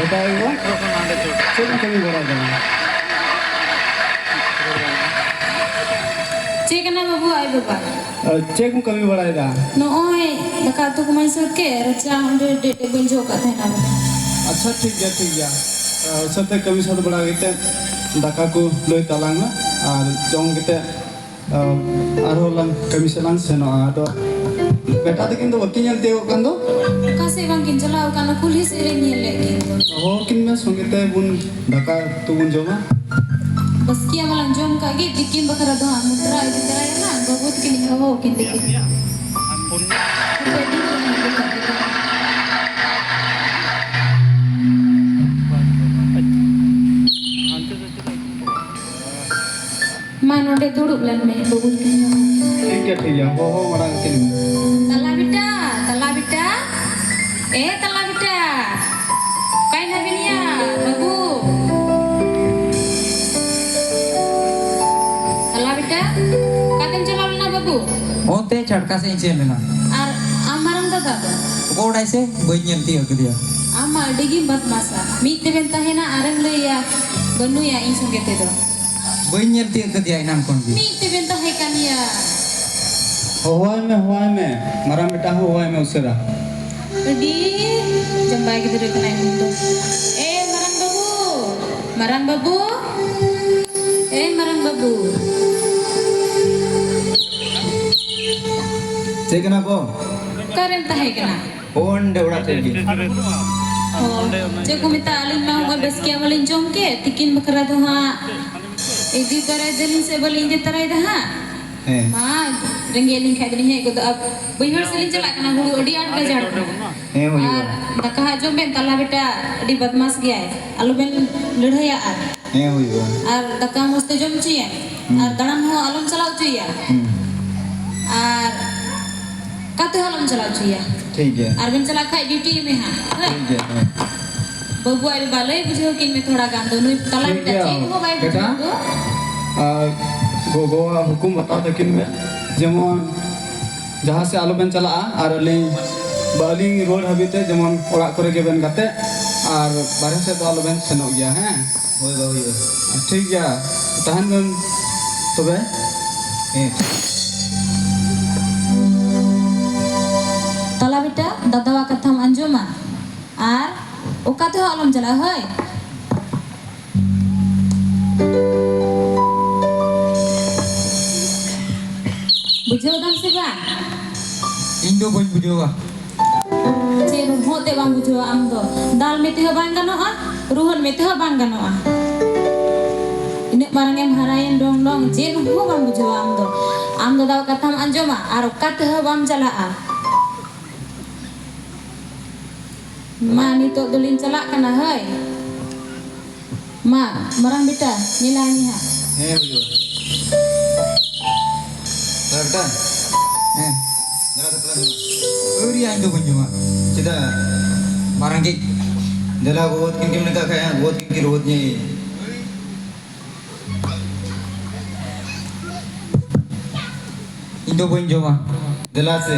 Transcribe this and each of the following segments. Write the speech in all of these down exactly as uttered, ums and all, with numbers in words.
ᱪᱮᱫ ᱮᱢ ᱠᱟᱹᱢᱤ ᱵᱟᱲᱟᱭᱮᱫᱟ? ᱪᱮᱫ ᱠᱟᱱᱟ ᱵᱟᱹᱵᱩ ᱟᱡ ᱵᱟᱵᱟ? ᱟᱨ ᱪᱮᱫ ᱠᱚᱢ ᱠᱟᱹᱢᱤ ᱵᱟᱲᱟᱭᱮᱫᱟ? ᱱᱚᱜᱼᱚᱭ ᱫᱟᱠᱟ ᱩᱛᱩ ᱠᱚᱢᱟᱧ ᱥᱟᱹᱛ ᱠᱮᱫ, ᱨᱟᱪᱟ ᱚᱸᱰᱮ ᱰᱮ-, ᱰᱮ-, ᱵᱟᱹᱧ ᱡᱚᱜ ᱠᱟᱜ ᱛᱟᱦᱮᱱᱟ ᱵᱚᱞᱮ᱾ ᱟᱪᱪᱷᱟ, ᱴᱷᱤᱠ ᱜᱮᱭᱟ, ᱴᱷᱤᱠ ᱜᱮᱭᱟ᱾ ᱟᱨ ᱥᱟᱹᱛ ᱠᱟᱹᱢᱤ ᱥᱟᱹᱛ ᱵᱟᱲᱟ ᱠᱟᱛᱮ ᱫᱟᱠᱟ ᱠᱚ ᱞᱟᱹᱭ ᱛᱟᱞᱟᱝ ᱢᱮ, ᱟᱨ ᱡᱚᱢ ᱠᱟᱛᱮ ᱟᱨᱦᱚᱸ ᱞᱟᱝ ᱠᱟᱹᱢᱤ ᱥᱮᱫ ᱞᱟᱝ ᱥᱮᱱᱚᱜᱼᱟ᱾ ᱟᱫᱚ ᱵᱮᱴᱟ ᱛᱟᱹᱠᱤᱱ ᱫᱚ ᱵᱟᱹᱠᱤᱱ ᱧᱮᱞ ᱛᱤᱭᱳᱜᱚᱜ ᱠᱟᱱ ᱫᱚ? ᱚᱠᱟ ᱥᱮᱫ ᱵᱟᱝ ᱠᱤᱱ ᱪᱟᱞᱟᱣ ᱟᱠᱟᱱᱟ, ᱠᱩᱞᱦᱤ ᱥᱮᱫ ᱨᱮᱧ ᱧᱮᱞ ᱞᱮᱫ ᱠᱤᱱ ᱫᱚ᱾ ᱦᱚᱦᱚ ᱠᱤᱱ ᱢᱮ, ᱥᱚᱸᱜᱮ ᱛᱮ ᱵᱚᱱ ᱫᱟᱠᱟ ᱩᱛᱩ ᱵᱚᱱ ᱡᱚᱢᱟ᱾ ᱵᱟᱥᱠᱮᱭᱟᱜ ᱢᱟᱞᱟᱝ ᱡᱚᱢ ᱠᱟᱜ ᱜᱮ, ᱛᱤᱠᱤᱱ ᱵᱟᱠᱷᱨᱟ ᱫᱚ ᱦᱟᱸᱜ ᱢᱚᱴᱨᱟ ᱤᱫᱤ ᱛᱚᱨᱟᱭᱟ ᱦᱟᱸᱜ, ᱵᱟᱹᱵᱩ ᱛᱟᱹᱠᱤᱱ ᱤᱧ ᱦᱚᱦᱚ ᱟᱹᱠᱤᱱ ᱞᱟᱹᱜᱤᱫ᱾ ᱦᱟᱯᱮ ᱫᱩᱲᱩᱵ ᱞᱮᱱ ᱜᱮ ᱠᱷᱟᱡ ᱫᱚ᱾ ᱢᱟ ᱱᱚᱰᱮ ᱫᱩᱲᱩᱵ ᱞᱮᱱ ᱢᱮ, ᱵᱟᱹᱵᱩ ᱛᱟᱹᱠᱤᱱ ᱦᱚᱸ᱾ ᱴᱷᱤᱠ ᱜᱮᱭᱟ, ᱴᱷᱤᱠ ᱜᱮᱭᱟ, ᱦᱚᱦᱚ ᱢᱟᱲᱟᱝ ᱠᱤᱱ ᱢᱮ᱾ ᱛᱟᱞᱟ ᱵᱮᱴᱟ, ᱛᱟᱞᱟ ᱵᱮᱴᱟ, ᱮ ᱛᱟᱞᱟ ᱵᱮᱴᱟ, ᱚᱠᱟᱭ ᱱᱟᱵᱤᱱ ᱭᱟ ᱵᱟᱹᱵᱩ? ᱛᱟᱞᱟ ᱵᱮᱴᱟ, ᱚᱠᱟᱛᱮᱢ ᱪᱟᱞᱟᱣ ᱞᱮᱱᱟ ᱵᱟᱹᱵᱩ? ᱚᱱᱛᱮ ᱪᱷᱟᱴᱠᱟ ᱥᱮᱫ ᱤᱧ ᱥᱮᱱ ᱞᱮᱱᱟ᱾ ᱟᱨ ᱟᱢ ᱢᱟᱨᱟᱝ ᱫᱟᱫᱟ ᱫᱚ? ᱚᱠᱚᱭ ᱥᱮ ᱵᱟᱹᱧ ᱧᱮᱞ ᱛᱤᱭᱳᱜ ᱠᱮᱫᱮᱭᱟ᱾ ᱟᱢ ᱢᱟ ᱟᱹᱰᱤ ᱜᱮᱢ ᱵᱟᱫᱢᱟᱥᱟ, ᱢᱤᱫ ᱛᱮᱵᱮᱱ ᱛᱟᱦᱮᱱᱟ ᱟᱨᱮᱢ ᱞᱟᱹᱭᱟ ᱵᱟᱹᱱᱩᱭᱟ ᱤᱧ ᱥᱚᱸᱜᱮ ᱛᱮᱫᱚ᱾ ᱵᱟᱹᱧ ᱧᱮᱞ ᱛᱤᱭᱳᱜ ᱠᱟᱫᱮᱭᱟ ᱮᱱᱟᱝ ᱠᱷᱚᱱ ᱜᱮ᱾ ᱢᱤᱫ ᱛᱮᱵᱮᱱ ᱛᱟᱦᱮᱸ ᱠᱟᱱ ᱜᱮᱭᱟ᱾ ᱦᱚᱦᱚᱣᱟᱭ ᱢᱮ, ᱦᱚᱦᱚᱣᱟᱭ ᱢᱮ, ᱢᱟᱨᱟᱝ ᱵᱮᱴᱟ ᱦᱚᱸ ᱦᱚᱦᱚᱣᱟᱭ ᱢᱮ ᱩᱥᱟᱹᱨᱟ᱾ ᱟᱹᱰᱤ ᱡᱟᱢᱵᱟᱭ ᱜᱤᱫᱽᱨᱟᱹ ᱠᱟᱱᱟᱭ ᱱᱩᱭ ᱫᱚ᱾ ᱮ ᱢᱟᱨᱟᱝ ᱵᱟᱹᱵᱩ, ᱢᱟᱨᱟᱝ ᱵᱟᱹᱵᱩ, ᱮ ᱢᱟᱨᱟᱝ ᱵᱟᱹᱵᱩ᱾ ᱪᱮᱫ ᱠᱟᱱᱟ ᱜᱚ? ᱚᱠᱟᱨᱮᱢ ᱛᱟᱦᱮᱸ ᱠᱟᱱᱟ? ᱚᱸᱰᱮ ᱚᱲᱟᱜ ᱥᱮᱫ ᱜᱮ᱾ ᱚ, ᱪᱮᱫ ᱠᱚ ᱢᱮᱛᱟᱜᱼᱟ, ᱟᱹᱞᱤᱧ ᱢᱟ ᱦᱚᱸᱜᱼᱚᱭ ᱵᱟᱥᱠᱮᱭᱟᱜ ᱢᱟᱞᱤᱧ ᱡᱚᱢ ᱠᱮᱫ, ᱛᱤᱠᱤᱱ ᱵᱟᱠᱷᱨᱟ ᱫᱚ ᱦᱟᱸᱜ ᱤᱫᱤ ᱛᱚᱨᱟᱭ ᱫᱟᱞᱤᱧ ᱥᱮ ᱵᱟᱹᱞᱤᱧ ᱤᱫᱤ ᱛᱚᱨᱟᱭᱮᱫᱟ ᱦᱟᱸᱜ? ᱦᱮᱸ᱾ ᱢᱟ, ᱨᱮᱸᱜᱮᱡ ᱞᱤᱧ ᱠᱷᱟᱡ ᱫᱚᱞᱤᱧ ᱦᱮᱡ ᱜᱚᱫᱚᱜᱼᱟ᱾ ᱵᱟᱹᱭᱦᱟᱹᱲ ᱥᱮᱫ ᱞᱤᱧ ᱪᱟᱞᱟᱜ ᱠᱟᱱᱟ, ᱦᱩᱲᱩ ᱟᱹᱰᱤ ᱟᱸᱴ ᱜᱟᱡᱟᱲ ᱠᱟᱱᱟ᱾ ᱦᱮᱸ, ᱦᱩᱭᱩᱜᱼᱟ᱾ ᱟᱨ ᱫᱟᱠᱟ ᱦᱟᱸᱜ ᱡᱚᱢ ᱵᱮᱱ, ᱛᱟᱞᱟ ᱵᱮᱴᱟ ᱟᱹᱰᱤ ᱵᱟᱫᱢᱟᱥ ᱜᱮᱭᱟᱭ, ᱟᱞᱚᱵᱮᱱ ᱞᱟᱹᱲᱦᱟᱹᱭᱟ ᱟᱨ᱾ ᱦᱮᱸ, ᱦᱩᱭᱩᱜᱼᱟ᱾ ᱟᱨ ᱫᱟᱠᱟ ᱢᱚᱡᱽ ᱛᱮ ᱡᱚᱢ ᱦᱚᱪᱚᱭᱮᱭᱟ᱾ ᱦᱩᱸ᱾ ᱟᱨ ᱫᱟᱬᱟᱱ ᱦᱚᱸ ᱟᱞᱚᱢ ᱪᱟᱞᱟᱣ ᱦᱚᱪᱚᱭᱮᱭᱟ᱾ ᱦᱩᱸ᱾ ᱟᱨ ᱚᱠᱟ ᱛᱮᱦᱚᱸ ᱟᱞᱚᱢ ᱪᱟᱞᱟᱣ ᱦᱚᱪᱚᱭᱮᱭᱟ᱾ ᱴᱷᱤᱠ ᱜᱮᱭᱟ᱾ ᱟᱨ ᱵᱮᱱ ᱪᱟᱞᱟᱜ ᱠᱷᱟᱡ ᱰᱤᱭᱩᱴᱤ ᱢᱮ ᱦᱟᱸᱜ, ᱦᱳᱭ? ᱴᱷᱤᱠ ᱜᱮᱭᱟ, ᱦᱮᱸ᱾ ᱵᱟᱹᱵᱩ ᱟᱡ ᱵᱟᱵᱟ ᱞᱟᱹᱭ ᱵᱩᱡᱷᱟᱹᱣ ᱠᱤᱱ ᱢᱮ ᱛᱷᱚᱲᱟ ᱜᱟᱱ ᱫᱚ, ᱱᱩᱭ ᱛᱟᱞᱟ ᱴᱷᱤᱠ ᱵᱮᱴᱟ ᱜᱮᱭᱟ, ᱪᱮᱫ ᱦᱚᱸ ᱵᱟᱭ ᱵᱮᱴᱟ᱾ ᱵᱩᱡᱷᱟᱹᱣ ᱫᱚ᱾ ᱟᱨ ᱜᱚᱜᱚᱣᱟᱜ ᱦᱩᱠᱩᱢ ᱵᱟᱛᱟᱣ ᱛᱟᱹᱠᱤᱱ ᱢᱮ, ᱡᱮᱢᱚᱱ ᱡᱟᱦᱟᱸ ᱥᱮᱫ ᱟᱞᱚᱵᱮᱱ ᱪᱟᱞᱟᱜᱼᱟ, ᱟᱨ ᱟᱹᱞᱤᱧ, ᱵᱟ, ᱟᱹᱞᱤᱧ ᱨᱩᱣᱟᱹᱲ ᱦᱟᱹᱵᱤᱡ ᱛᱮ ᱡᱮᱢᱚᱱ ᱚᱲᱟᱜ ᱠᱚᱨᱮ ᱜᱮᱵᱮᱱ ᱜᱟᱛᱮᱜ᱾ ᱟᱨ ᱵᱟᱨᱦᱮ ᱥᱮᱫ ᱫᱚ ᱟᱞᱚᱵᱮᱱ ᱥᱮᱱᱚᱜ ᱜᱮᱭᱟ, ᱦᱮᱸ? ᱦᱳᱭ ᱵᱟ, ᱦᱩᱭᱩᱜᱼᱟ᱾ ᱴᱷᱤᱠ ᱜᱮᱭᱟ, ᱛᱟᱦᱮᱱ ᱵᱮᱱ ᱛᱚᱵᱮ᱾ ᱦᱮᱸ᱾ ᱛᱟᱞᱟ ᱵᱮᱴᱟ, ᱫᱟᱫᱟᱣᱟᱜ ᱠᱟᱛᱷᱟᱢ ᱟᱸᱡᱚᱢᱟ ᱟᱨ ᱚᱠᱟ ᱛᱮᱦᱚᱸ ᱟᱞᱚᱢ ᱪᱟᱞᱟᱜᱼᱟ, ᱦᱳᱭ? ᱵᱩᱡᱷᱟᱹᱣ ᱫᱟᱢ ᱥᱮ ᱵᱟᱝ? ᱤᱧ ᱫᱚ ᱵᱟᱹᱧ ᱵᱩᱡᱷᱟᱹᱣᱟ᱾ ᱪᱮᱫ ᱦᱚᱸ ᱛᱮ ᱵᱟᱢ ᱵᱩᱡᱷᱟᱹᱣᱟ ᱟᱢ ᱫᱚ? ᱫᱟᱞ ᱢᱮ ᱛᱮᱦᱚᱸ ᱵᱟᱝ ᱜᱟᱱᱚᱜᱼᱟ, ᱨᱩᱦᱟᱹᱱ ᱢᱮ ᱛᱮᱦᱚᱸ ᱵᱟᱝ ᱜᱟᱱᱚᱜᱼᱟ᱾ ᱤᱱᱟᱹᱜ ᱢᱟᱨᱟᱝ ᱮᱢ ᱦᱟᱨᱟᱭᱮᱱ ᱰᱚᱝ ᱰᱚᱝ, ᱪᱮᱫ ᱦᱚᱸ ᱵᱟᱢ ᱵᱩᱡᱷᱟᱹᱣᱟ ᱟᱢ ᱫᱚ᱾ ᱟᱢ ᱫᱚ ᱫᱟᱫᱟ ᱠᱟᱛᱷᱟᱢ ᱟᱸᱡᱚᱢᱟ ᱟᱨ ᱚᱠᱟ ᱛᱮᱦᱚᱸ ᱵᱟᱢ ᱪᱟᱞᱟᱜᱼᱟ᱾ ᱢᱟ, ᱱᱤᱛᱚᱜ ᱫᱚᱞᱤᱧ ᱪᱟᱞᱟᱜ ᱠᱟᱱᱟ, ᱦᱳᱭ᱾ ᱢᱟ, ᱢᱟᱨᱟᱝ ᱵᱮᱴᱟ, ᱧᱮᱞᱟᱭ ᱢᱮ ᱦᱟᱸᱜ᱾ ᱦᱮᱸ, ᱦᱩᱭᱩᱜᱼᱟ᱾ ᱫᱟᱫᱟ ᱵᱮᱴᱟ᱾ ᱦᱮᱸ᱾ ᱫᱟᱠᱟ ᱠᱚ ᱛᱟᱞᱟᱝ ᱢᱮ᱾ ᱟᱹᱣᱨᱤᱭᱟ, ᱤᱧ ᱫᱚ ᱵᱟᱹᱧ ᱡᱚᱢᱟ᱾ ᱪᱮᱫᱟᱜ? ᱢᱟᱨᱟᱝ ᱜᱮ᱾ ᱫᱮᱞᱟ, ᱜᱚᱜᱚ ᱛᱟᱹᱠᱤᱱ ᱠᱤᱱ ᱢᱮᱛᱟᱜ ᱠᱷᱟᱡ ᱦᱟᱸᱜ, ᱜᱚᱜᱚ ᱛᱟᱹᱠᱤᱱ ᱠᱤᱱ ᱨᱩᱣᱟᱹᱲ ᱧᱮ᱾ ᱤᱧ ᱫᱚ ᱵᱟᱹᱧ ᱡᱚᱢᱟ᱾ ᱫᱮᱞᱟ ᱥᱮ᱾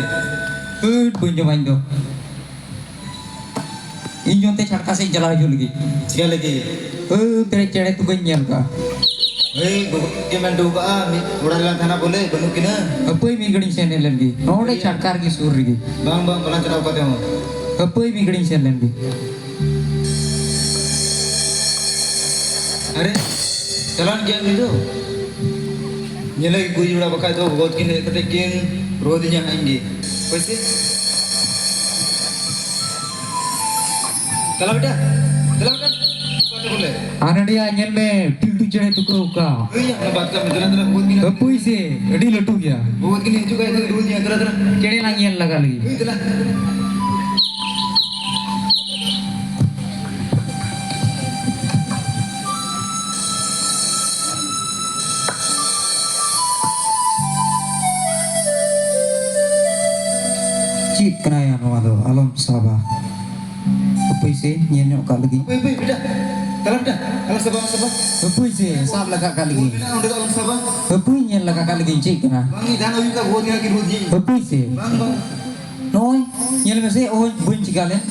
ᱦᱟᱹᱴ, ᱵᱟᱹᱧ ᱡᱚᱢᱟ ᱤᱧ ᱫᱚ᱾ ᱤᱧ ᱚᱱᱛᱮ ᱪᱷᱟᱴᱠᱟ ᱥᱮᱫ ᱤᱧ ᱪᱟᱞᱟᱣ ᱦᱤᱡᱩᱜ ᱞᱟᱹᱜᱤᱫ᱾ ᱪᱤᱠᱟ ᱞᱟᱹᱜᱤᱫ? ᱦᱟᱹᱴ, ᱛᱮᱨᱮ ᱪᱮᱬᱮ ᱛᱩᱠᱟᱹᱧ ᱧᱮᱞ ᱠᱟᱜᱼᱟ᱾ ᱦᱮᱭ, ᱜᱚᱜᱚ ᱜᱮ ᱢᱮᱱ ᱦᱚᱴᱚ ᱠᱟᱜᱼᱟ, ᱢᱤᱫ ᱚᱲᱟᱜ ᱨᱮᱞᱟᱝ ᱛᱟᱦᱮᱱᱟ ᱵᱚᱞᱮ, ᱵᱟᱹᱱᱩᱜ ᱠᱤᱱᱟ᱾ ᱦᱟᱹᱯᱟᱹᱭ, ᱢᱤᱫ ᱜᱷᱟᱹᱲᱤᱡ ᱥᱮᱱ ᱦᱮᱡ ᱞᱮᱱ ᱜᱮ᱾ ᱱᱚᱰᱮ ᱪᱷᱟᱴᱠᱟ ᱨᱮᱜᱮ, ᱥᱩᱨ ᱨᱮᱜᱮ᱾ ᱵᱟᱝ, ᱵᱟᱝ, ᱵᱟᱞᱟᱝ ᱪᱟᱞᱟᱣ ᱠᱟᱛᱮ ᱦᱚᱸ᱾ ᱦᱟᱹᱯᱟᱹᱭ, ᱢᱤᱫ ᱜᱷᱟᱹᱲᱤᱡ ᱥᱮᱱ ᱞᱮᱱ ᱜᱮ᱾ ᱟᱨᱮ, ᱪᱟᱞᱟᱣᱮᱱ ᱜᱮᱭᱟᱭ ᱩᱱᱤ ᱫᱚ᱾ ᱧᱮᱞᱮ ᱜᱮ ᱠᱩᱲᱤ ᱡᱚᱲᱟ, ᱵᱟᱠᱷᱟᱡ ᱫᱚ ᱜᱚᱜᱚ ᱛᱟᱹᱠᱤᱱ ᱦᱮᱡ ᱠᱟᱛᱮ ᱠᱤᱱ ᱨᱚᱦᱚᱫᱤᱧᱟ ᱦᱟᱸᱜ ᱤᱧ ᱜᱮ᱾ ᱦᱳᱭ ᱥᱮ? ᱪᱟᱞᱟᱣ ᱵᱮᱴᱟ, ᱪᱟᱞᱟᱣ ᱵᱮᱴᱟ᱾ ᱚᱠᱟᱛᱮ ᱵᱚᱞᱮ? ᱟᱨ ᱱᱚᱰᱮᱭᱟ ᱧᱮᱞ ᱢᱮ, ᱴᱤᱞᱴᱩ ᱪᱮᱬᱮ ᱛᱩᱠᱟᱹ ᱚᱠᱟ᱾ ᱦᱟᱹᱯᱟᱹᱭ ᱥᱮ, ᱟᱹᱰᱤ ᱞᱟᱹᱴᱩ ᱜᱮᱭᱟ᱾ ᱪᱮᱬᱮ ᱞᱟᱝ ᱧᱮᱞ ᱞᱟᱜᱟ ᱞᱮᱜᱮ᱾ ᱪᱮᱫ ᱠᱟᱱᱟᱭᱟ ᱱᱚᱣᱟ ᱫᱚ? ᱟᱞᱚᱢ ᱥᱟᱵᱟ᱾ ᱦᱟᱹᱯᱟᱹᱭ ᱥᱮ, ᱧᱮᱞ ᱧᱚᱜ ᱠᱟᱜ ᱞᱮᱜᱤᱧ᱾ ᱦᱟᱹᱯᱟᱹᱭ, ᱦᱟᱹᱯᱟᱹᱭ, ᱵᱮᱴᱟ᱾ ᱛᱟᱞᱟ, ᱵᱮᱴᱟ᱾ ᱟᱞᱚᱢ ᱥᱟᱵᱟ, ᱟᱞᱚᱢ ᱥᱟᱵᱟ᱾ ᱦᱟᱹᱯᱟᱹᱭ ᱥᱮ, ᱥᱟᱵ ᱞᱟᱜᱟ ᱠᱟᱜ ᱞᱮᱜᱤᱧ᱾ ᱢᱮᱱᱟᱜᱼᱟ, ᱚᱸᱰᱮ ᱫᱚ ᱟᱞᱚᱢ ᱥᱟᱵᱟ᱾ ᱦᱟᱹᱯᱟᱹᱭ, ᱧᱮᱞ ᱞᱟᱜᱟ ᱠᱟᱜ ᱞᱮᱜᱤᱧ, ᱪᱮᱫ ᱠᱟᱱᱟ? ᱵᱟᱝ, ᱡᱟᱦᱟᱱᱟᱜ ᱦᱩᱭᱩᱜ ᱠᱷᱟᱱ ᱜᱚᱜᱚ ᱛᱤᱧ ᱠᱤᱱ ᱨᱩᱣᱟᱹᱲ ᱤᱫᱤᱭᱟᱹᱧ᱾ ᱦᱟᱹᱯᱟᱹᱭ ᱥᱮ᱾ ᱵᱟᱝ, ᱵᱟᱝ᱾ ᱱᱚᱜᱼᱚᱭ, ᱧᱮᱞ ᱢᱮᱥᱮ, ᱳᱭ ᱵᱟᱹᱧ ᱪᱤᱠᱟ ᱞᱮᱱ᱾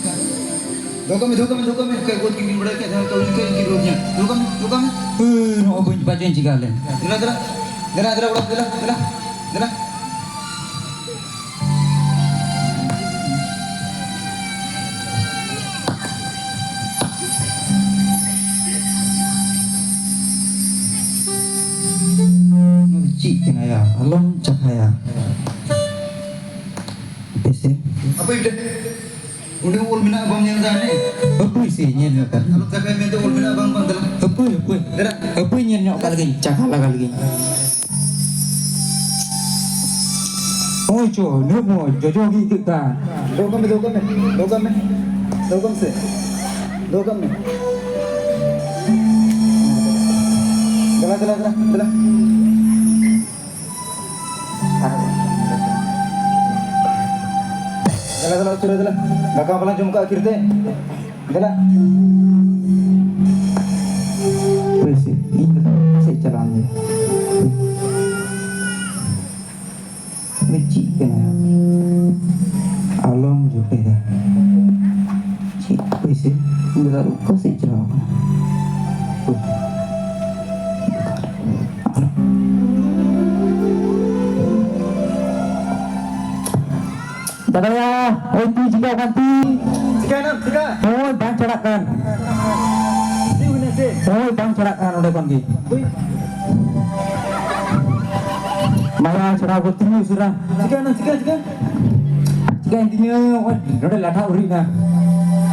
ᱫᱚᱦᱚ ᱠᱟᱜ ᱢᱮ, ᱫᱚᱦᱚ ᱠᱟᱜ ᱢᱮ, ᱫᱚᱦᱚ ᱠᱟᱜ ᱢᱮ᱾ ᱚᱠᱚᱭ ᱜᱚᱫ ᱠᱤᱱ ᱵᱟᱲᱟᱭ ᱠᱟᱱ ᱛᱟᱦᱮᱸ, ᱛᱚ ᱩᱱᱤ ᱴᱷᱮᱱ ᱠᱤᱱ ᱨᱩᱣᱟᱹᱲ ᱠᱤᱱᱟ᱾ ᱫᱚᱦᱚ ᱠᱟᱜ ᱢᱮ, ᱫᱚᱦᱚ ᱠᱟᱜ ᱢᱮ᱾ ᱦᱩᱸ, ᱱᱚᱜᱼᱚᱭ ᱵᱟᱹᱧ, ᱵᱟᱪᱚᱧ ᱪᱤᱠᱟ ᱞᱮᱱ᱾ ᱫᱮᱞᱟ, ᱫᱮᱞᱟ, ᱫᱮᱞᱟ, ᱫᱮᱞᱟ, ᱚᱲᱟᱜ ᱫᱮᱞᱟ, ᱫᱮᱞᱟ, ᱫᱮᱞᱟ᱾ ᱪᱮᱫ ᱠᱟᱱᱟ ᱭᱟ? ᱟᱞᱚᱢ ᱪᱟᱠᱷᱟᱭᱟ᱾ ᱦᱟᱯᱮ ᱥᱮ᱾ ᱦᱟᱯᱮ ᱚᱸᱰᱮ, ᱚᱸᱰᱮ ᱚᱞ ᱢᱮᱱᱟᱜᱼᱟ, ᱵᱟᱢ ᱧᱮᱞ ᱮᱫᱟ ᱦᱟᱱᱮ? ᱦᱟᱹᱯᱟᱹᱭ ᱥᱮ, ᱧᱮᱞ ᱧᱚᱜ ᱠᱟᱜ᱾ ᱟᱞᱚᱢ ᱪᱟᱠᱷᱟᱭ ᱢᱮᱱᱛᱮ ᱚᱞ ᱢᱮᱱᱟᱜᱼᱟ, ᱵᱟᱝ, ᱵᱟᱝ, ᱫᱮᱞᱟ᱾ ᱦᱟᱹᱯᱟᱹᱭ, ᱦᱟᱹᱯᱟᱹᱭ᱾ ᱫᱮᱞᱟ᱾ ᱦᱟᱹᱯᱟᱹᱭ, ᱧᱮᱞ ᱧᱚᱜ ᱠᱟᱜ ᱞᱮᱜᱤᱧ, ᱪᱟᱠᱷᱟ ᱞᱟᱜᱟ ᱞᱮᱜᱤᱧ᱾ ᱳᱭ ᱪᱚ, ᱱᱩᱱᱟᱹᱜ ᱢᱚᱡᱽ, ᱡᱚᱡᱚ ᱜᱮ ᱟᱹᱭᱠᱟᱹᱜ ᱠᱟᱱ᱾ ᱫᱚᱦᱚ ᱠᱟᱜ ᱢᱮ, ᱫᱚᱦᱚ ᱠᱟᱜ ᱢᱮ, ᱫᱚᱦᱚ ᱠᱟᱜ ᱢᱮ, ᱫᱚᱦᱚ ᱠᱟᱜ ᱢᱮ᱾ ᱫᱮᱞᱟ, ᱫᱮᱞᱟ, ᱫᱮᱞᱟ, ᱫᱮᱞᱟ᱾ ᱫᱮᱞᱟ, ᱫᱮᱞᱟ, ᱩᱥᱟᱹᱨᱟ ᱫᱮᱞᱟ᱾ ᱫᱟᱠᱟ ᱵᱟᱞᱟᱝ ᱡᱚᱢ ᱠᱟᱜᱼᱟ ᱠᱷᱤᱨ ᱛᱮ᱾ ᱫᱮᱞᱟ᱾ ᱦᱳᱭ ᱥᱮ, ᱤᱧ ᱫᱚ ᱥᱮᱫ ᱪᱟᱞᱟᱣ ᱢᱮ᱾ ᱩᱱᱤ ᱪᱮᱫ ᱠᱟᱱᱟᱭ? ᱟᱞᱚᱢ ᱡᱚᱴᱮᱫᱟ᱾ ᱪᱮᱫ ᱯᱩᱭᱥᱟᱹ? ᱩᱱᱤ ᱫᱚ ᱚᱠᱟ ᱥᱮᱫ ᱪᱟᱞᱟᱣ ᱠᱟᱱᱟ? ᱦᱳᱭ᱾ ᱫᱟᱫᱟᱭᱟ, ᱳᱭ ᱛᱤ ᱪᱤᱠᱟᱹ ᱠᱟᱱ ᱛᱤ? ᱪᱤᱠᱟᱹᱭᱮᱱᱟᱢ, ᱪᱤᱠᱟᱹ? ᱳᱭ ᱵᱟᱝ ᱪᱷᱟᱲᱟᱜ ᱠᱟᱱ᱾ ᱪᱮᱫ ᱦᱩᱭᱱᱟ ᱥᱮ? ᱳᱭ ᱵᱟᱝ ᱪᱷᱟᱲᱟᱜ ᱠᱟᱱ ᱚᱸᱰᱮ ᱠᱷᱚᱱ ᱜᱮ᱾ ᱦᱳᱭ᱾ ᱢᱟᱭᱟ ᱪᱷᱟᱲᱟᱣ ᱠᱚ ᱛᱤᱧ ᱩᱥᱟᱹᱨᱟ᱾ ᱪᱤᱠᱟᱹᱭᱮᱱᱟ, ᱪᱤᱠᱟᱹ, ᱪᱤᱠᱟᱹ? ᱪᱤᱠᱟᱹᱭᱮᱱ ᱛᱤᱧᱟᱹ, ᱱᱚᱜᱼᱚᱭ ᱱᱚᱰᱮ ᱞᱟᱴᱷᱟ ᱩᱨᱤᱡ ᱮᱱᱟ᱾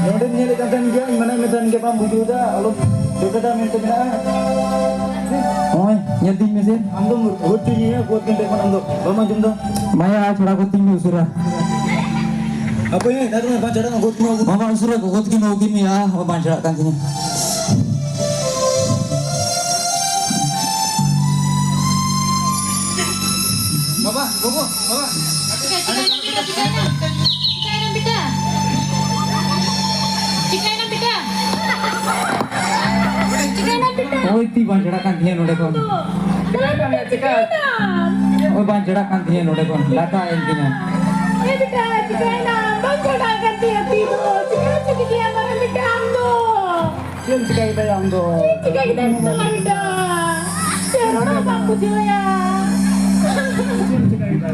ᱱᱚᱰᱮᱢ ᱧᱮᱞᱮᱫ ᱠᱟᱱ ᱛᱟᱦᱮᱱ ᱜᱮᱭᱟ, ᱤᱧ ᱢᱟᱱᱟᱧ ᱢᱮ ᱛᱟᱦᱮᱱ ᱜᱮᱭᱟ, ᱵᱟᱢ ᱵᱩᱡᱷᱟᱹᱣ ᱮᱫᱟ, ᱟᱞᱚ ᱡᱚᱴᱮᱫᱟ ᱢᱮᱱᱛᱮ ᱢᱮᱱᱟᱜᱼᱟ᱾ ᱱᱚᱜᱼᱚᱭ, ᱧᱮᱞ ᱛᱤᱧ ᱢᱮᱥᱮ᱾ ᱟᱢ ᱫᱚᱢ ᱜᱚᱡ ᱦᱚᱪᱚᱧᱟ, ᱜᱚᱡ ᱠᱟᱱ ᱴᱷᱮᱱ ᱠᱷᱚᱱ ᱟᱢ ᱫᱚ ᱵᱟᱢ ᱟᱸᱡᱚᱢ ᱮᱫᱟ? ᱢᱟᱭᱟ ᱪᱷᱟᱲᱟ ᱠᱚ ᱛᱤᱧ ᱢᱮ ᱩᱥᱟᱹᱨᱟ᱾ ᱦᱟᱯᱳᱭ, ᱫᱟᱫᱟ, ᱵᱟᱝ ᱪᱷᱟᱲᱟ, ᱜᱚᱡ ᱠᱤᱱᱟ, ᱜᱚᱡ᱾ ᱢᱟᱢᱟ ᱩᱥᱟᱹᱨᱟ ᱠᱚ ᱜᱚᱡ ᱠᱤᱱ, ᱜᱚᱡ ᱠᱤᱱ, ᱭᱟ, ᱵᱟᱝ ᱪᱷᱟᱲᱟᱜ ᱠᱟᱱ ᱛᱤᱧᱟ᱾ ᱵᱟᱵᱟ, ᱜᱚᱜᱚ, ᱵᱟᱵᱟ᱾ ᱪᱤᱠᱟᱹᱭᱮᱱᱟ, ᱪᱤᱠᱟᱹᱭᱮᱱᱟ, ᱪᱤᱠᱟᱹᱭᱮᱱᱟ, ᱪᱤᱠᱟᱹᱭᱮᱱᱟ ᱵᱮᱴᱟ? ᱪᱤᱠᱟᱹᱭᱮᱱᱟ ᱵᱮᱴᱟ? ᱪᱤᱠᱟᱹᱭᱮᱱᱟ ᱵᱮᱴᱟ? ᱪᱤᱠᱟᱹᱭᱮᱱᱟ ᱵᱮᱴᱟ? ᱳᱭ, ᱛᱤ ᱵᱟᱝ ᱪᱷᱟᱲᱟᱜ ᱠᱟᱱ ᱛᱤᱧᱟᱹ ᱱᱚᱰᱮ ᱠᱷᱚᱱ᱾ ᱫᱮᱞᱟ ᱵᱮᱴᱟ, ᱪᱤᱠᱟᱹᱭᱮᱱᱟ? ᱳᱭ, ᱵᱟᱝ ᱪᱷᱟᱲᱟᱜ ᱠᱟᱱ ᱛᱤᱧᱟᱹ ᱱᱚᱰᱮ ᱠᱷᱚᱱ, ᱞᱟᱴᱷᱟ ᱮᱱ ᱛᱤᱧᱟᱹ᱾ ᱮ ᱵᱮᱴᱟ, ᱪᱤᱠᱟᱹᱭᱮᱱᱟ? ᱵᱟᱝ ᱪᱷᱟᱲᱟᱜ ᱠᱟᱱ ᱛᱤᱧᱟᱹ ᱛᱤ ᱫᱚ᱾ ᱪᱤᱠᱟᱹ ᱦᱚᱪᱚ ᱠᱮᱫᱮᱭᱟ ᱢᱟᱨᱟᱝ ᱪᱮᱫ ᱮᱢ ᱪᱤᱠᱟᱹ ᱠᱮᱫᱟ ᱟᱢ ᱫᱚ? ᱪᱤᱠᱟᱹ ᱠᱮᱫᱟ ᱱᱤᱛᱚᱜ ᱢᱟ ᱵᱮᱴᱟ? ᱪᱮᱫ ᱨᱚᱲ ᱦᱚᱸ ᱵᱟᱢ ᱵᱩᱡᱷᱟᱹᱣᱮᱫᱼᱟ᱾ ᱪᱮᱫ ᱮᱢ ᱪᱤᱠᱟᱹ ᱠᱮᱫᱟ?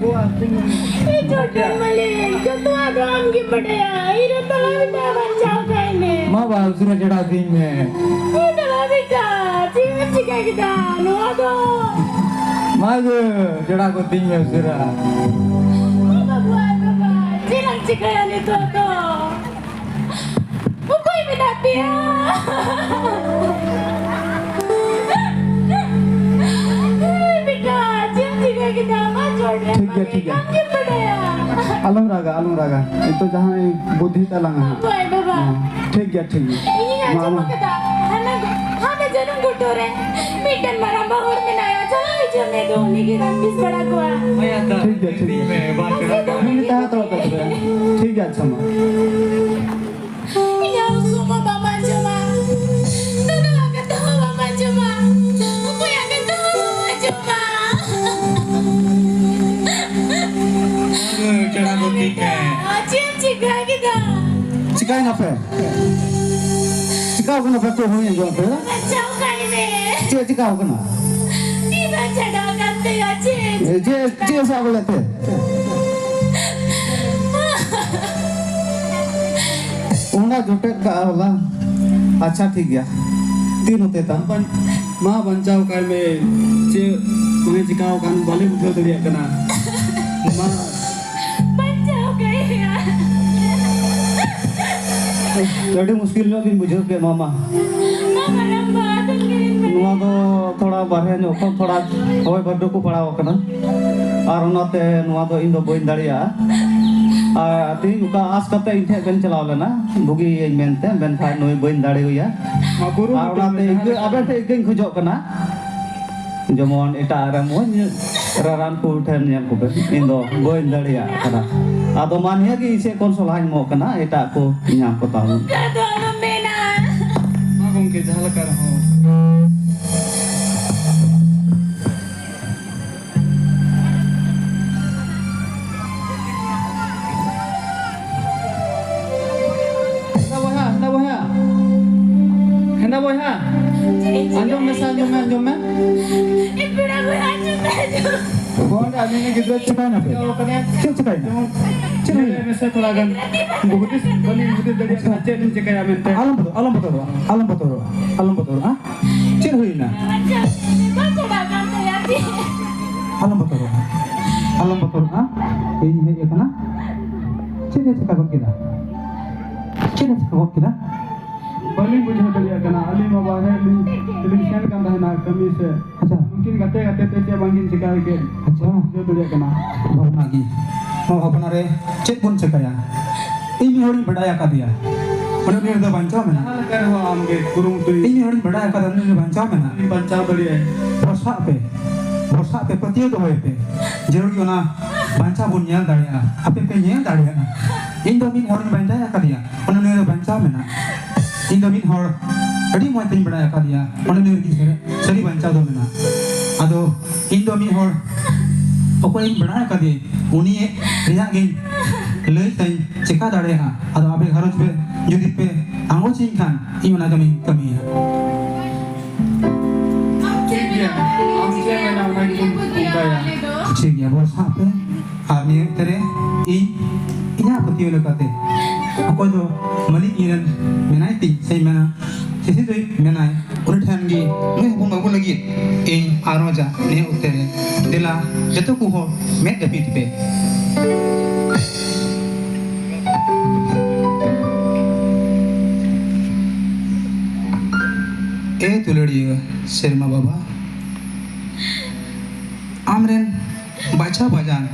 ᱜᱚᱜᱚ ᱟᱹᱛᱤᱧ ᱮ ᱪᱚᱴ ᱨᱮᱱ ᱢᱟᱹᱞᱤᱠ, ᱡᱚᱛᱚᱣᱟᱜ ᱫᱚ ᱟᱢ ᱜᱮᱢ ᱵᱟᱰᱟᱭᱟ᱾ ᱤᱧ ᱨᱮ ᱛᱟᱞᱟ ᱵᱮᱴᱟ ᱵᱟᱧᱪᱟᱣ ᱠᱟᱭ ᱢᱮ᱾ ᱢᱟ ᱵᱟ, ᱩᱥᱟᱹᱨᱟ ᱪᱷᱟᱰᱟᱣ ᱠᱟᱹᱧ ᱢᱮ᱾ ᱮ ᱛᱟᱞᱟ ᱵᱮᱴᱟ, ᱪᱮᱫ ᱮᱢ ᱪᱤᱠᱟᱹ ᱠᱮᱫᱟ ᱱᱚᱣᱟ ᱫᱚ? ᱢᱟ ᱜᱚ, ᱪᱷᱟᱰᱟᱣ ᱠᱚᱛᱤᱧ ᱢᱮ ᱩᱥᱟᱹᱨᱟ᱾ ᱮ ᱵᱟᱵᱟ, ᱮ ᱵᱟᱵᱟ, ᱪᱮᱫ ᱮᱢ ᱪᱤᱠᱟᱹᱭᱟ ᱱᱤᱛᱚᱜ ᱫᱚ? ᱚᱠᱚᱭ ᱢᱮᱱᱟᱜ ᱯᱮᱭᱟ? ᱵᱮᱴᱟ, ᱪᱮᱫ ᱮᱢ ᱪᱤᱠᱟᱹ ᱠᱮᱫᱟ? ᱢᱟ ᱪᱷᱚᱲ ᱨᱮ ᱴᱷᱤᱠ ᱜᱮᱭᱟ, ᱴᱷᱤᱠ ᱜᱮᱭᱟ᱾ ᱟᱢ ᱜᱮᱢ ᱵᱟᱰᱟᱭᱟ᱾ ᱟᱞᱚᱢ ᱨᱟᱜᱟ, ᱟᱞᱚᱢ ᱨᱟᱜᱟ᱾ ᱱᱤᱛᱚᱜ ᱡᱟᱦᱟᱸᱭ ᱵᱩᱫᱽᱫᱷᱤ ᱛᱟᱞᱟᱝᱟ ᱦᱟᱸᱜ᱾ ᱦᱳᱭ, ᱵᱟᱵᱟ᱾ ᱦᱮᱸ, ᱴᱷᱤᱠ ᱜᱮᱭᱟ, ᱴᱷᱤᱠ ᱜᱮᱭᱟ᱾ ᱤᱧᱤᱧ ᱢᱟ, ᱟᱸᱡᱚᱢ ᱢᱟ᱾ ᱟᱠᱟᱫᱟ, ᱦᱟᱱᱟ, ᱦᱟᱱᱟ ᱡᱟᱹᱱᱩᱢ ᱜᱷᱩᱴᱩ ᱨᱮ ᱢᱤᱫᱴᱮᱱ ᱢᱟᱨᱟᱝ ᱵᱟ ᱦᱚᱲ ᱢᱮᱱᱟᱭᱟ, ᱪᱟᱞᱟᱣ ᱦᱤᱡᱩᱜ ᱢᱮ, ᱟᱫᱚ ᱩᱱᱤ ᱜᱮ ᱨᱟᱱ ᱵᱮᱥ ᱵᱟᱲᱟ ᱠᱚᱣᱟ᱾ ᱴᱷᱤᱠ ᱜᱮᱭᱟ, ᱴᱷᱤᱠ ᱜᱮᱭᱟ᱾ ᱢᱟᱥᱮ ᱫᱚ ᱢᱤᱫ ᱢᱤᱱᱤᱴ ᱛᱟᱦᱮᱸ ᱦᱟᱛᱟᱲᱚᱜ ᱯᱮ ᱛᱚᱵᱮ᱾ ᱴᱷᱤᱠ ᱜᱮᱭᱟ, ᱟᱪᱪᱷᱟ ᱢᱟ᱾ ᱤᱧᱟᱜ ᱩᱥᱩᱞ ᱢᱟ ᱵᱟᱢ ᱟᱸᱡᱚᱢᱟ᱾ ᱫᱟᱫᱟᱣᱟᱜ ᱠᱟᱛᱷᱟ ᱦᱚᱸ ᱵᱟᱢ ᱟᱸᱡᱚᱢᱟ᱾ ᱚᱠᱚᱭᱟᱜ ᱠᱟᱛᱷᱟ ᱦᱚᱸ ᱵᱟᱢ ᱟᱸᱡᱚᱢᱟ᱾ ᱪᱮᱫ ᱮᱢ ᱪᱤᱠᱟ ᱠᱮᱫᱟ? ᱪᱤᱠᱟᱭᱱᱟ ᱯᱮ? ᱪᱤᱠᱟᱣ ᱠᱟᱱᱟ ᱯᱮ? ᱠᱚ ᱦᱩᱭ ᱟᱸᱡᱚᱢ ᱯᱮ? ᱵᱟᱧᱪᱟᱣ ᱠᱟᱭ ᱢᱮ᱾ ᱪᱮᱫ ᱪᱤᱠᱟᱣ ᱠᱟᱱᱟ? ᱛᱤ ᱵᱟᱝ ᱪᱷᱟᱰᱟᱣ ᱠᱟᱱ ᱛᱟᱭᱟ, ᱪᱮᱫ? ᱮ, ᱪᱮᱫ, ᱪᱮᱫ ᱥᱟᱵ ᱞᱮᱫ ᱛᱮ? ᱚᱱᱟ ᱡᱚᱴᱮᱫ ᱠᱟᱜᱼᱟ ᱦᱚᱞᱟ᱾ ᱟᱪᱪᱷᱟ, ᱴᱷᱤᱠ ᱜᱮᱭᱟ᱾ ᱛᱤ ᱱᱚᱛᱮ ᱛᱟᱢ᱾ ᱵᱟᱧ-, ᱢᱟ ᱵᱟᱧᱪᱟᱣ ᱠᱟᱭ ᱢᱮ᱾ ᱪᱮᱫ ᱵᱟᱝ ᱪᱤᱠᱟᱣ ᱠᱟᱱ, ᱵᱟᱞᱮ ᱵᱩᱡᱷᱟᱹᱣ ᱫᱟᱲᱮᱭᱟᱜ ᱠᱟᱱᱟ᱾ ᱢᱟ᱾ ᱵᱟᱧᱪᱟᱣ ᱠᱟᱭᱟ᱾ ᱟᱹᱰᱤ ᱢᱩᱥᱠᱤᱞ ᱧᱚᱜ ᱜᱤᱧ ᱵᱩᱡᱷᱟᱹᱣ ᱠᱮᱫ, ᱢᱟᱢᱟ᱾ ᱢᱟᱢᱟ, ᱱᱚᱣᱟ ᱫᱚ ᱛᱷᱚᱲᱟ ᱵᱟᱨᱦᱮ ᱧᱚᱜ ᱠᱷᱚᱱ ᱛᱷᱚᱲᱟ ᱦᱚᱭ ᱵᱷᱟᱨᱰᱩ ᱠᱚ ᱯᱟᱲᱟᱣ ᱟᱠᱟᱱᱟ, ᱟᱨ ᱚᱱᱟᱛᱮ ᱱᱚᱣᱟ ᱫᱚ ᱤᱧ ᱫᱚ ᱵᱟᱹᱧ ᱫᱟᱲᱮᱭᱟᱜᱼᱟ᱾ ᱟᱨ ᱛᱮᱦᱤᱧ ᱚᱠᱟ ᱟᱸᱥ ᱠᱟᱛᱮ ᱤᱧ ᱴᱷᱮᱱ ᱵᱮᱱ ᱪᱟᱞᱟᱣ ᱞᱮᱱᱟ, ᱵᱩᱜᱤᱭᱟᱹᱧ ᱢᱮᱱᱛᱮ, ᱢᱮᱱᱠᱷᱟᱱ ᱱᱩᱭ ᱵᱟᱹᱧ ᱫᱟᱲᱮᱣᱟᱭᱟ᱾ ᱟᱨ ᱚᱱᱟᱛᱮ ᱤᱠᱟᱹ, ᱟᱵᱮᱱ ᱴᱷᱮᱱ ᱤᱠᱟᱹᱧ ᱠᱷᱚᱡᱚᱜ ᱠᱟᱱᱟ, ᱡᱮᱢᱚᱱ ᱮᱴᱟᱜ ᱨᱮ ᱢᱚᱡᱽ ᱨᱟᱨᱟᱱ ᱠᱚ ᱴᱷᱮᱱ ᱧᱮᱞ ᱠᱚᱯᱮ, ᱤᱧ ᱫᱚ ᱵᱟᱹᱧ ᱫᱟᱲᱮᱭᱟᱜ ᱠᱟᱱᱟ᱾ ᱟᱫᱚ ᱢᱟ ᱱᱤᱭᱟᱹ ᱜᱮ ᱤᱧ ᱥᱮᱫ ᱠᱷᱚᱱ ᱥᱚᱞᱦᱟᱧ ᱮᱢᱚᱜ ᱠᱟᱱᱟ, ᱮᱴᱟᱜ ᱠᱚ ᱧᱟᱢ ᱠᱚ ᱛᱟᱵᱚᱱ᱾ ᱚᱱᱠᱟ ᱫᱚ ᱟᱞᱚᱢ ᱢᱮᱱᱟ᱾ ᱢᱟ ᱜᱚᱢᱠᱮ, ᱡᱟᱦᱟᱸ ᱞᱮᱠᱟ ᱨᱮᱦᱚᱸ᱾ ᱦᱮᱸᱫᱟ ᱵᱚᱭᱦᱟ, ᱦᱮᱸᱫᱟ ᱵᱚᱭᱦᱟ᱾ ᱵᱚᱭᱦᱟ, ᱟᱸᱡᱚᱢ ᱢᱮᱥᱮ, ᱟᱸᱡᱚᱢ ᱢᱮ, ᱟᱸᱡᱚᱢ ᱢᱮ᱾ ᱮ ᱯᱮᱲᱟ ᱵᱚᱭᱦᱟ, ᱟᱸᱡᱚᱢ ᱢᱮ, ᱟᱸᱡᱚᱢ ᱢᱮ᱾ ᱵᱚᱦᱚᱜ ᱨᱮ ᱟᱹᱞᱤᱧ ᱨᱮᱱ ᱜᱤᱫᱽᱨᱟᱹ ᱪᱤᱠᱟᱹᱭᱮᱱᱟ ᱯᱮ? ᱪᱤᱠᱟᱹᱣ ᱠᱟᱱᱟᱭ? ᱪᱮᱫ ᱪᱤᱠᱟᱹᱭᱮᱱᱟ? ᱡᱮᱢᱚᱱ ᱪᱮᱫ ᱦᱩᱭᱱᱟ? ᱧᱮᱞ ᱢᱮᱥᱮ ᱛᱷᱚᱲᱟ ᱜᱟᱱ᱾ ᱦᱩᱫᱤᱥ ᱵᱟᱹᱞᱤᱧ ᱦᱩᱫᱤᱥ ᱫᱟᱲᱮᱭᱟᱜ ᱠᱟᱱᱟ, ᱪᱮᱫ ᱞᱤᱧ ᱪᱤᱠᱟᱹᱭᱟ ᱢᱮᱱᱛᱮ᱾ ᱟᱞᱚᱢ ᱵᱚᱛᱚᱨᱚᱜᱼᱟ, ᱟᱞᱚᱢ ᱵᱚᱛᱚᱨᱚᱜᱼᱟ, ᱟᱞᱚᱢ ᱵᱚᱛᱚᱨᱚᱜᱼᱟ, ᱦᱮᱸ? ᱪᱮᱫ ᱦᱩᱭᱱᱟ? ᱵᱟᱝ ᱪᱟᱞᱟᱜ ᱠᱟᱱ ᱛᱟᱭᱟ ᱪᱮᱫ᱾ ᱟᱞᱚᱢ ᱵᱚᱛᱚᱨᱚᱜᱼᱟ, ᱟᱞᱚᱢ ᱵᱚᱛᱚᱨᱚᱜᱼᱟ᱾ ᱤᱧ ᱦᱮᱡ ᱟᱠᱟᱱᱟ᱾ ᱪᱮᱫ ᱮ ᱪᱤᱠᱟ ᱜᱚᱫ ᱠᱮᱫᱟ? ᱪᱮᱫ ᱮ ᱪᱤᱠᱟ ᱜᱚᱫ ᱠᱮᱫᱟ? ᱵᱟᱹᱞᱤᱧ ᱵᱩᱡᱷᱟᱹᱣ ᱫᱟᱲᱮᱭᱟᱜ ᱠᱟᱱᱟ᱾ ᱟᱹᱞᱤᱧ ᱢᱟ ᱵᱟᱦᱨᱮ ᱞᱤᱧ, ᱞᱤᱧ ᱥᱮᱱ ᱠᱟᱱ ᱛᱟᱦᱮᱱᱟ ᱠᱟᱹᱢᱤ ᱥᱮᱫ᱾ ᱟᱪᱪᱷᱟ᱾ ᱩᱱᱠᱤᱱ ᱜᱟᱛᱮ ᱜᱟᱛᱮ ᱛᱮ ᱪᱮᱫ ᱵᱟᱝᱠᱤᱱ ᱪᱮᱠᱟ ᱠᱮᱫ᱾ ᱟᱪᱪᱷᱟ᱾ ᱵᱟᱹᱞᱤᱧ ᱵᱩᱡᱷᱟᱹᱣ ᱫᱟᱲᱮᱭᱟᱜ ᱠᱟᱱᱟ᱾ ᱵᱷᱟᱵᱽᱱᱟ ᱜᱮ᱾ ᱱᱚᱣᱟ ᱵᱷᱟᱵᱽᱱᱟ ᱨᱮ ᱪᱮᱫ ᱵᱚᱱ ᱪᱮᱠᱟᱭᱟ? ᱤᱧ ᱢᱤᱫ ᱦᱚᱲᱤᱧ ᱵᱟᱰᱟᱭ ᱟᱠᱟᱫᱮᱭᱟ᱾ ᱚᱱᱮ ᱩᱱᱤ ᱨᱮᱫᱚ ᱵᱟᱧᱪᱟᱣ ᱢᱮᱱᱟᱜᱼᱟ᱾ ᱡᱟᱦᱟᱸ ᱞᱮᱠᱟ ᱨᱮᱦᱚᱸ ᱟᱢ ᱜᱮ ᱠᱩᱨᱩᱢᱩᱴᱩᱭ᱾ ᱤᱧ ᱢᱤᱫ ᱦᱚᱲᱤᱧ ᱵᱟᱰᱟᱭ ᱟᱠᱟᱫᱟ, ᱩᱱᱤ ᱨᱮ ᱵᱟᱧᱪᱟᱣ ᱢᱮᱱᱟᱜᱼᱟ᱾ ᱤᱧ ᱵᱟᱧᱪᱟᱣ ᱫᱟᱲᱮᱭᱟᱜᱼᱟᱹᱧ᱾ ᱵᱷᱚᱨᱥᱟᱜ ᱯᱮ, ᱵᱷᱚᱨᱥᱟᱜ ᱯᱮ, ᱯᱟᱹᱛᱭᱟᱹᱣ ᱫᱚᱦᱚᱭ ᱯᱮ᱾ ᱡᱟᱹᱨᱩᱲ ᱜᱮ ᱚᱱᱟ ᱵᱟᱧᱪᱟᱣ ᱵᱚᱱ ᱧᱮᱞ ᱫᱟᱲᱮᱭᱟᱜᱼᱟ᱾ ᱟᱯᱮ ᱯᱮ ᱧᱮᱞ ᱫᱟᱲᱮᱭᱟᱜᱼᱟ᱾ ᱤᱧ ᱫᱚ ᱢᱤᱫ ᱦᱚᱲᱤᱧ ᱵᱟᱧᱪᱟᱣ ᱟᱠᱟᱫᱮᱭᱟ᱾ ᱚᱱᱮ ᱩᱱᱤ ᱨᱮ ᱵᱟᱧᱪᱟᱣ ᱢᱮᱱᱟᱜ᱾ ᱤᱧ ᱫᱚ ᱢᱤᱫ ᱦᱚᱲ ᱟᱹᱰᱤ ᱢᱚᱡᱽ ᱛᱤᱧ ᱵᱟᱲᱟᱭ ᱟᱠᱟᱫᱮᱭᱟ, ᱚᱱᱮ ᱩᱱᱤ ᱨᱮᱜᱮ ᱥᱟᱹᱨᱤ, ᱥᱟᱹᱨᱤ ᱵᱟᱧᱪᱟᱣ ᱫᱚ ᱢᱮᱱᱟᱜ᱾ ᱟᱫᱚ ᱤᱧ ᱫᱚ ᱢᱤᱫ ᱦᱚᱲ ᱚᱠᱚᱭᱤᱧ ᱵᱟᱲᱟᱭ ᱟᱠᱟᱫᱮ, ᱩᱱᱤ ᱨᱮᱭᱟᱜ ᱜᱤᱧ ᱞᱟᱹᱭ ᱛᱟᱹᱧ ᱪᱮᱠᱟ ᱫᱟᱲᱮᱭᱟᱜᱼᱟ᱾ ᱟᱫᱚ ᱟᱯᱮ ᱜᱷᱟᱨᱚᱸᱡᱽ ᱯᱮ ᱡᱩᱫᱤ ᱯᱮ ᱟᱸᱜᱚᱪᱤᱧ ᱠᱷᱟᱱ, ᱤᱧ ᱚᱱᱟ ᱠᱟᱹᱢᱤᱧ ᱠᱟᱹᱢᱤᱭᱟ᱾ ᱴᱷᱤᱠ ᱜᱮᱭᱟ, ᱟᱢ ᱪᱮᱫ ᱮᱢ ᱢᱮᱱᱟ ᱚᱱᱟ ᱜᱮᱵᱚᱱ ᱚᱱᱠᱟᱭᱟ᱾ ᱴᱷᱤᱠ ᱜᱮᱭᱟ, ᱵᱚᱥ ᱦᱟᱸᱜ ᱯᱮ᱾ ᱟᱨ ᱱᱤᱭᱟᱹ ᱚᱠᱛᱮ ᱨᱮ ᱤᱧ ᱤᱧᱟᱹᱜ ᱯᱟᱹᱛᱭᱟᱹᱣ ᱞᱮᱠᱟᱛᱮ ᱚᱠᱚᱭ ᱫᱚ ᱢᱟᱹᱞᱤᱠ ᱤᱧ ᱨᱮᱱ ᱢᱮᱱᱟᱭ ᱛᱤᱧ ᱥᱮᱧ ᱢᱮᱱᱟ, ᱥᱤᱥᱤᱨ ᱫᱚᱭ ᱢᱮᱱᱟᱭ, ᱩᱱᱤ ᱴᱷᱮᱱ ᱜᱮ ᱱᱩᱭ ᱦᱚᱯᱚᱱ ᱵᱟᱹᱵᱩ ᱞᱟᱹᱜᱤᱫ ᱤᱧ ᱟᱨᱚᱡᱟ ᱱᱤᱭᱟᱹ ᱚᱠᱛᱮ ᱨᱮ᱾ ᱫᱮᱞᱟ ᱡᱚᱛᱚ ᱠᱚ ᱦᱚᱲ ᱢᱮᱫ ᱡᱟᱹᱯᱤᱫ ᱯᱮ᱾ ᱮ ᱫᱩᱞᱟᱹᱲᱤᱭᱟᱹ ᱥᱮᱨᱢᱟ ᱵᱟᱵᱟ, ᱟᱢᱨᱮᱱ ᱵᱟᱪᱷᱟ ᱵᱟᱡᱟᱱ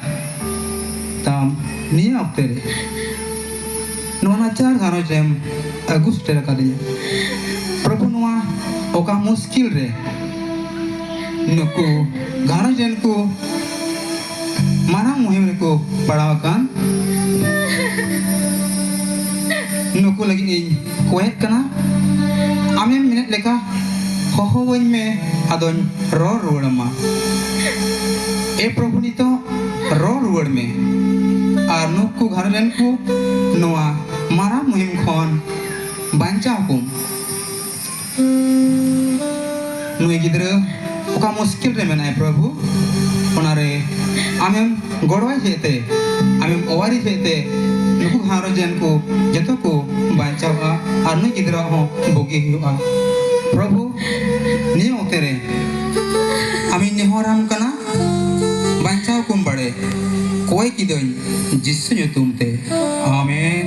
ᱛᱟᱢ ᱱᱤᱭᱟᱹ ᱚᱠᱛᱮ ᱨᱮ ᱱᱚᱣᱟ ᱱᱟᱪᱟᱨ ᱜᱷᱟᱨᱚᱸᱡᱽ ᱨᱮᱢ ᱟᱹᱜᱩ ᱥᱮᱴᱮᱨ ᱟᱠᱟᱫᱤᱧᱟ᱾ ᱯᱨᱚᱵᱷᱩ, ᱱᱚᱣᱟ ᱚᱠᱟ ᱢᱩᱥᱠᱤᱞ ᱨᱮ ᱱᱩᱠᱩ ᱜᱷᱟᱨᱚᱸᱡᱽ ᱨᱮᱱ ᱠᱚ ᱢᱟᱨᱟᱝ ᱢᱩᱦᱤᱢ ᱨᱮᱠᱚ ᱯᱟᱲᱟᱣ ᱟᱠᱟᱱ, ᱱᱩᱠᱩ ᱞᱟᱹᱜᱤᱫ ᱤᱧ ᱠᱚᱭᱮᱫ ᱠᱟᱱᱟ᱾ ᱟᱢᱮᱢ ᱢᱮᱱᱮᱫ ᱞᱮᱠᱟ ᱦᱚᱦᱚᱣᱟᱹᱧ ᱢᱮ, ᱟᱫᱚᱧ ᱨᱚᱲ ᱨᱩᱣᱟᱹᱲ ᱟᱢᱟ᱾ ᱮ ᱯᱨᱚᱵᱷᱩ, ᱱᱤᱛᱚᱜ ᱨᱚᱲ ᱨᱩᱣᱟᱹᱲ ᱢᱮ ᱟᱨ ᱱᱩᱠᱩ ᱜᱷᱟᱨᱚᱸᱡᱽ ᱨᱮᱱ ᱠᱚ ᱱᱚᱣᱟ ᱢᱟᱨᱟᱝ ᱢᱩᱦᱤᱢ ᱠᱷᱚᱱ ᱵᱟᱧᱪᱟᱣ ᱠᱚᱢ᱾ ᱱᱩᱭ ᱜᱤᱫᱽᱨᱟᱹ ᱚᱠᱟ ᱢᱩᱥᱠᱤᱞ ᱨᱮ ᱢᱮᱱᱟᱭ ᱯᱨᱚᱵᱷᱩ, ᱚᱱᱟᱨᱮ ᱟᱢᱮᱢ ᱜᱚᱲᱚᱭ ᱦᱮᱡ ᱛᱮ, ᱟᱢᱮᱢ ᱚᱣᱟᱨᱤ ᱦᱮᱡ ᱛᱮ, ᱱᱩᱠᱩ ᱜᱷᱟᱨᱚᱸᱡᱽ ᱨᱮᱱ ᱠᱚ ᱡᱚᱛᱚ ᱠᱚ ᱵᱟᱧᱪᱟᱣᱼᱟ ᱟᱨ ᱱᱩᱭ ᱜᱤᱫᱽᱨᱟᱹ ᱦᱚᱸ ᱵᱩᱜᱤ ᱦᱩᱭᱩᱜᱼᱟ᱾ ᱯᱨᱚᱵᱷᱩ, ᱱᱤᱭᱟᱹ ᱚᱠᱛᱮ ᱨᱮ ᱟᱢᱤᱧ ᱱᱮᱦᱚᱨᱟᱢ ᱠᱟᱱᱟ, ᱵᱟᱧᱪᱟᱣ ᱠᱚᱢ ᱵᱟᱲᱮ ᱠᱚᱭ ᱠᱤᱫᱟᱹᱧ ᱡᱤᱥᱩ ᱧᱩᱛᱩᱢ ᱛᱮ, ᱟᱢᱮᱱ᱾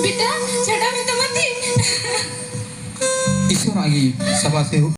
ᱵᱮᱴᱟ, ᱪᱷᱟᱰᱟ ᱢᱮ ᱛᱟᱢᱟ ᱛᱤ᱾ ᱤᱥᱚᱨᱟᱜ ᱜᱮ ᱥᱟᱵᱟᱥᱮ ᱦᱩᱭᱩᱜ